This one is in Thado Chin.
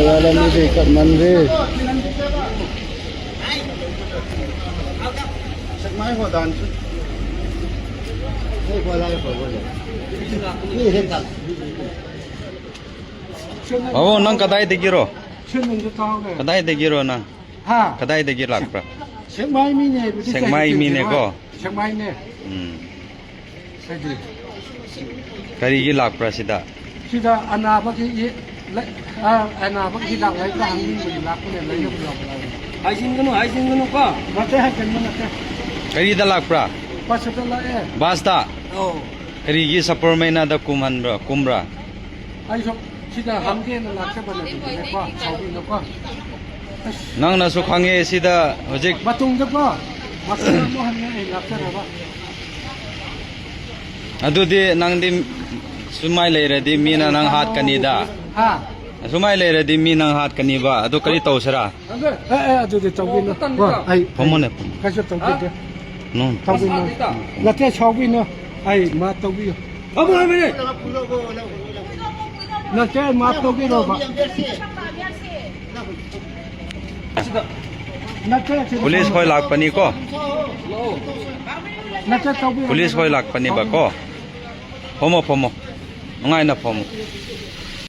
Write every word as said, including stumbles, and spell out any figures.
Lamni dei kat man ve. Abo, nang kadaidagiro? Kadaidagiro nang? Ha? Kadaidagi lakpra? Sengmai mi ne, budi Sengmai mi ne ko? Sengmai ne. Hmm. Sagi. Karigi lakpra sida? Sida anaba ki i, la, a, anaba ki dak lai ka hangin budi lak ne lai na budi lak. Haisin ganu, haisin ganu pa. Mate, haisin ganu mate. Kari da lakpra? Bus da la e. Bus da? Oh. Karigi Sapormeina da kum han bra, kum bra? Ai so, sida hangge na laksa bana ko, sabi na ko. Nang na su khange sida hojik. Matung da ko. Matung mo hangge laksa na ba. Adudi nangdi sumai leiradi mina nang hat kanida. Ha. Sumai leiradi mi nang hat kaniba. Adu kari tau sara. Eh, eh, adudi tau bina. Wa, ai. Phomo ne, phomo. Kaso tau bina. No. Tau bina. Late tau bina. Ai, ma tau bina. Phomo ne. Late ma tau bina ba. Police hoi lak pani ko. Police hoi lak pani ba ko. Phomo, phomo. Ngai na phomo.